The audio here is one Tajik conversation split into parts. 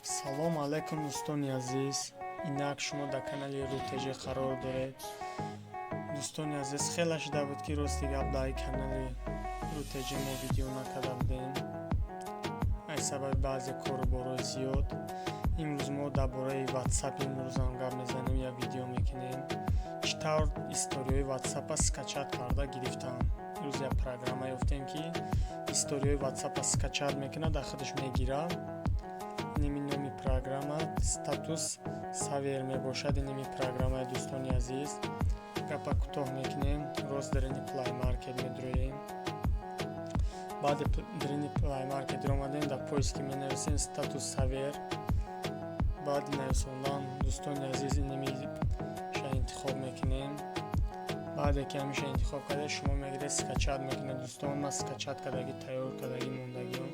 Салом алайкум, дӯстони азиз! Инак шумо дар канали РуТЖ қарор доред. Дӯстони азиз, хеле шуда буд, ки рости гап дар канали РуТЖ мо видео накарда будем, аз сабаби баъзе кору борои зиёд. Имрӯз мо дар бораи Ватсап имрӯзам гап мезанем, як видео мекунем, чӣ тавр историяҳои Ватсапа скачать карда гирифтам. Имрӯз як программа ёфтем, ки историяҳои Ватсапа скачать мекунад, дар худаш мегирад. Иними номи программа Status Saver мебошад. Иними программаи, дӯстони азиз, гапа кӯтоҳ мекунем. Рост дарини Play Market медроем. Баъди дарини Play Market омадем, дар поиски менависем Status Saver. Баъди нависондан, дӯстони азиз, инамиша интихоб мекунем. Баъде ки ҳамиша интихоб карда, шумо мегиред, скачать мекунед. Дӯстон, ман скачать кардагӣ, тайёр кардагӣ мондагиам.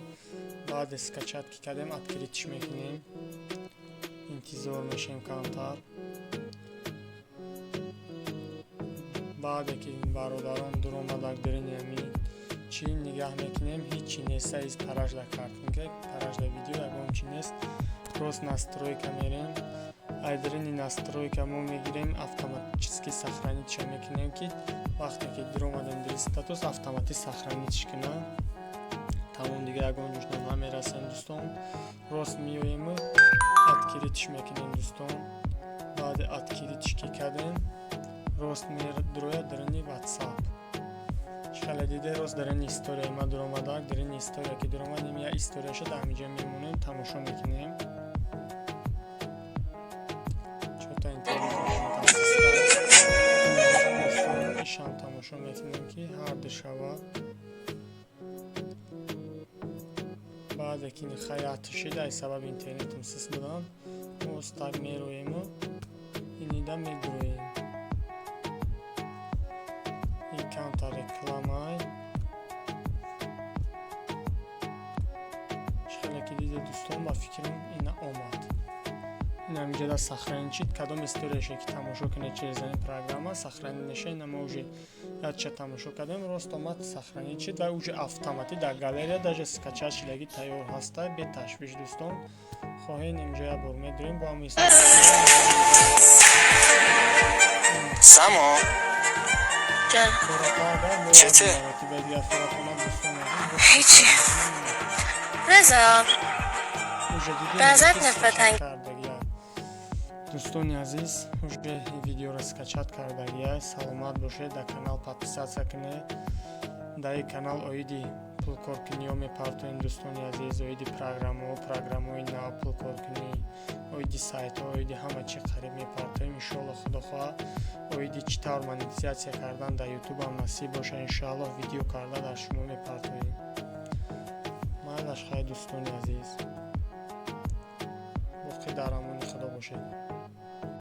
Баъде скачать ки кардем, открыть ш мекунем, интизор мешем камтар. Баъде ки, бародарон, дуромадак дарини ҳами чӣ нигаҳ мекунем, ҳичи неста, из паражда картинка, паражда видео, ягон чи нест. Рост настройка мерем. Ай дарини настройка мо мегирем, автоматически сохранить ша мекунем, ки вақте ки дуромадем дари статус, автоматик сохранить ш кунад. Тамом, дига ягон ҷош намерасем. Дӯстон, рост меоему открыть ш мекунем. Дӯстон, баъди открыть ш ки кардем, рост медурояд дарини Ватсап. Хеле диде, рост дарини историяи ма дуромадак. Дарини история ки дуромадем, як историяша дар ҳамиҷа мемонем, тамошо мекунем. Чота интернет ишам тамошо мекунем, ки ҳарду шава. Баъде ки хаят шид, аз сабаби интернетам сис будан, мо стак мероему инида медуроем. Ин камтар рекламай. Хеле ки диде, дӯстон, ба фикрам, ина омад. Ин ҳамиҷода сохранить шид. Кадом историяше ки тамошо кунед через ин программа, сохранить меша. Ина мо уже яча тамошо кардем, рост омад, сохранить шид ва уже автоматӣ дар галерея даже скачать шидаги тайёр ҳаста, беташвиш. Дӯстон, хоҳед, инҷо як бор медурем бо ҳами. Само. چته؟ هیچی رضا، به ازت نفرت. Дӯстони азиз, уже видеоро скачать кардагия. Саломат бошед, дар канал подписаться кунед. Дар ин канал оиди пулкоркуниҳо мепартоем, дӯстони азиз, оиди программаҳо, программаҳои нав, пулкоркунӣ, оиди сайтҳо, оиди ҳама чи қариб мепартоем, иншоалло. Худо хоҳад, оиди чӣ тавр монетизатсия кардан дар Ютубам насиб боша, иншоаллоҳ, видео карда дар шумо мепартоем. Майлаш, хай, дӯстони азиз, боқӣ дар амони Худо бошед.